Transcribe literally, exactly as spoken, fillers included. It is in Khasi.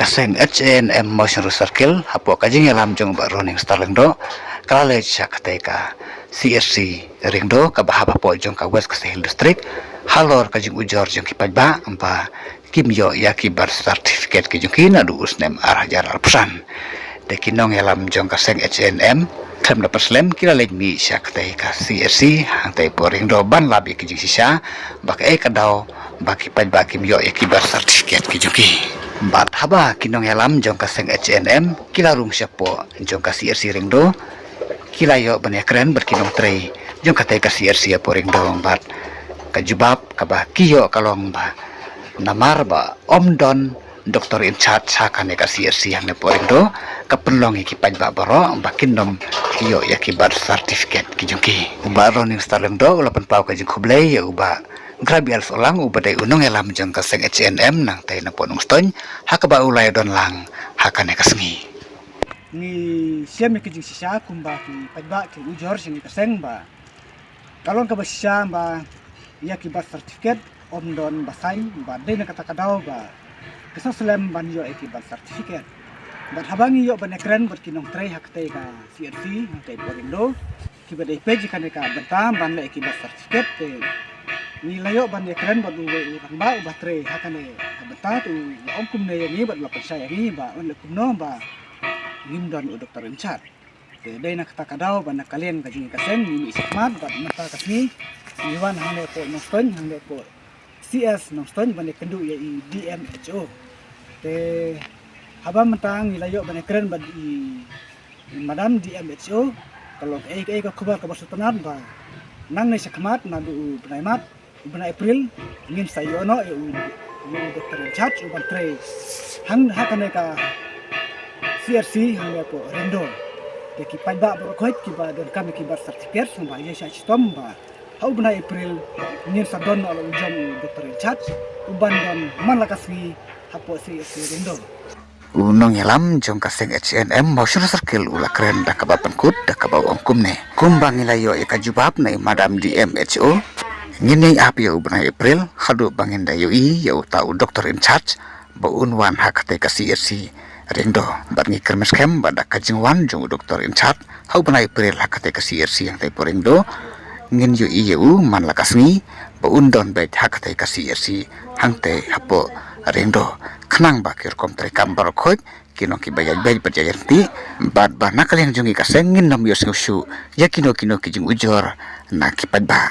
Seng H A N M Mawshynrut Circle, hapoh ka jingïalam jong u Bah Roning Starling Doh, ka la leit sha katei ka C H C Riangdo, kaba hap hapoh jong ka West Khasi Hills District, halor ka jingujor jong ki paidbah ba kim ïoh ïa ki birth certificate ki jong ki naduh u snem ar hajar arphew san. Te ki nongïalam jong ka seng H A N M khlem da pynslem ki la leit mih sha katei ka C H C hangtei hapoh Riangdo ban lap ïa ki jingshisha ba kaei ka daw ba ki paidbah kim ïoh ïa ki birth certificate ki jong ki. Bad haba ki nongïalam jong ka seng H A N M ki la rung shapoh jong ka C H C Riangdo, ki la ïoh ban ïakren bad ki nongtrei jong katei ka C H C hapoh Riangdo bad ka jubab kaba ki ïoh ka long ba namar ba ym don doctor in charge ha kane ka C H C hangne hapoh Riangdo, ka pynlong ïa ki paidbah baroh ba kin nym ïoh ïa ki birth certificate ki jong ki. U Bah Roning Starling Doh u la pynpaw ka jingkhublei ïa u Bah Grabiel Sohlang uba dei u nongïalam jong ka seng H A N M nangtei na Port Nongstoiñ, ha kaba u la ïadon lang ha kane ka sngi. Ngi shem ïa ki jingshisha kumba ki paidbah ki ujor sha ngi ka seng ba ka long kaba shisha ba ïa ki birth certificate ym don ba sign, ba dei na kata ka daw ba ka shu slem ban ïoh ïa ki birth certificate. Bad haba ngi ïoh ban ïakren bad ki nongtrei ha katei ka C H C hangtei hapoh Riangdo, kiba dei peit ïa kane ka bynta ban leh ïa ki birth certificate, te ngi la ïoh ban ïakren bad uwei u rangbah uba trei ha kane ka bynta, te u la ong kumne ïa ngi bad u la pynshai ïa ngi ba un leh kumno ba ngim don u doctor in charge. Te dei na kata ka daw ba na ka liang ka jong ngi ka seng ngi mih shakhmat bad mynta ka sngi ngi wan hangne hapoh Nongstoiñ, hangne hapoh C S Nongstoiñ ban ïakynduh ïa i D M H O. Te haba mynta ngi la ïoh ban ïakren bad i, i madam D M H O, ka long kaei kaei ka khubor kaba sngewtynnat ba nangne shakhmat naduh u bnai March, u bnai April, ngin sa ïoh noh ïa u, u doctor in charge uban trei hang ha kane ka C H C hangne hapoh Riangdo. Te ki paidbah baroh khoit kiba donkam ïa ki birth certificate sngewbha ïa shah shitom ba ha u bnai April ngin sa don noh la u jong u doctor in charge uban don man la ka sngi hapoh C H C Riangdo. U nongïalam jong ka seng H A N M Mawshynrut Circle u la kren da kaba pynkut da kaba u ong kumne. Kumba ngi la ïoh ïa ka jubab na i madam D M H O, ngin ïai ap ïa u bnai April haduh ba ngin da ïohi ïa uta u doctor in charge ba un wan ha katei ka C H C Riangdo. Bad ngi kyrmen skhem ba da ka jingwan jong u doctor in charge ha u bnai April ha katei ka C H C hangtei hapoh Riangdo, ngin ïohi ïa u man la ka sngi ba un don beit ha katei ka C H C hangtei hapoh Riangdo. Khnang ba ki rukom treikam baroh khoit kin long kiba ïaid beit bad ïaid ryntih, bad ba na ka liang jong ngi ka seng ngin nym ïohsngew shuh ïa kino kino ki jingujor na ki paidbah.